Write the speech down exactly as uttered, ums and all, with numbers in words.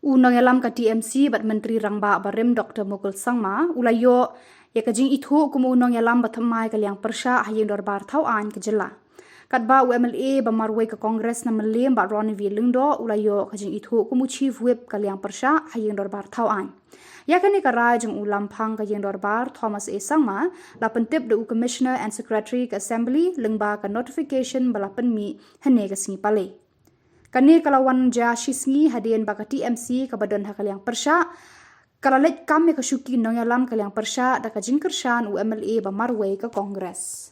U nongïalam ka T M C bad Myntri Rangbah barim Dr Mukul Sangma u la ïoh ïa ka jingithuh kum u nongïalam ba thymmai ka liang pyrshah ha ïing dorbar thaw aiñ ka jylla. Katba u M L A ba marwei ka Congress na Mylliem Bah Ronnie V Lyngdoh u la ïoh ka jingithuh kum u Chief Whip ka liang pyrshah ha ïing dorbar thaw aiñ. Ïa kane ka rai jong u Lamphang ka ïing dorbar Thomas A Sangma la pyntip da u Commissioner and Secretary ka Assembly lyngba ka notification ba la pynmih hynne ka sngi Palei. Kane ka la wan jia shi sngi hadien ba ka T M C kaba don ha ka liang pyrshah ka la leit kam ïa ka shuki nongïalam ka liang pyrshah da ka jingkyrshan u M L A ba marwei ka Congress.